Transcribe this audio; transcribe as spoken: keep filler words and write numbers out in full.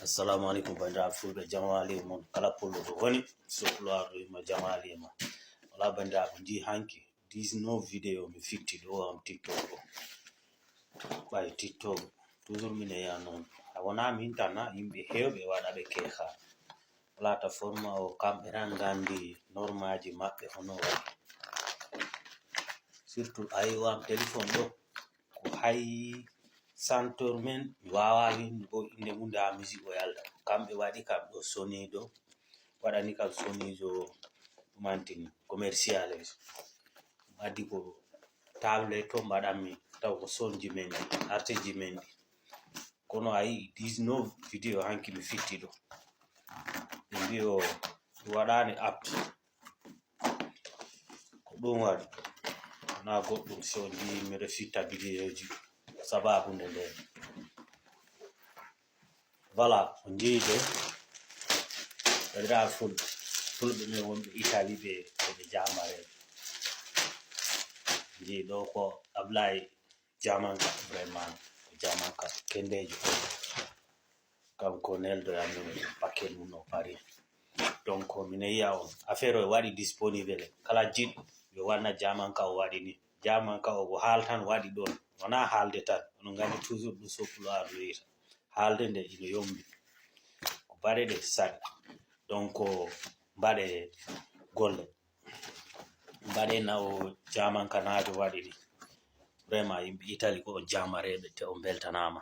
Assalamu alaikum, bandiraɓe fulɓe, jamaali mon kala pullo to woni. So pulaar ɗo ima jamaali ma. Wala bandiraɓe, ndi hanki dix-neuf vidéo mi fitti ɗo am TikTok ɗo. Ɓay TikTok toujours mine ya noon. A wona min tan, na yimɓe heewɓe waɗa ɓe keeha. Plateforme o kamɓe tan nganndi normaji maɓɓe hono waɗi. Surtout a yi o am téléphone ɗo, ko hay santor men mi wawa windugo inde mum nda musique o yalta. Kamɓe waɗi kam ɗo sonido, waɗani kam sonijo ɗumantin commercial. Waddi ko tablet to mbaɗanmi taw ko sonji men ɗi, artiji men ɗi. Kono a yi dix-neuf vidéo hanki mi fitti ɗo. Ɓe mbi o waɗani apt. Ko ɗum waɗi. Wona goɗɗum so ndi miɗo fitta vidéoji sababu nde nde. Voilà, ko njeyde. Bandiraɓe fulɓe, fulɓe men wonɓe Italie ɓe, ko ɓe jamareɓe. Njeyi ɗo ko Ablaye Jamanka, vraiment, ko Jamanka kendejo. Kanko neldo yamino paquet mum no Paris. Donc, mine yiya on affaire o waɗi disponible. Kala jiɗɗo yo wanna Jamanka o waɗi ni. Jamanka o ko haal tan waɗi ɗon. Wona haalde tan. Ono nganndi toujours ɗum so pulaar no yita. Haalde nde ino yombi. Ko baɗe ɗe saɗi. Donc, mbaɗe golle. Mbaɗe na o Jamanka naajo waɗi ni. Vraiment, yimɓe Italie ko on jamareɓe te on beltanama.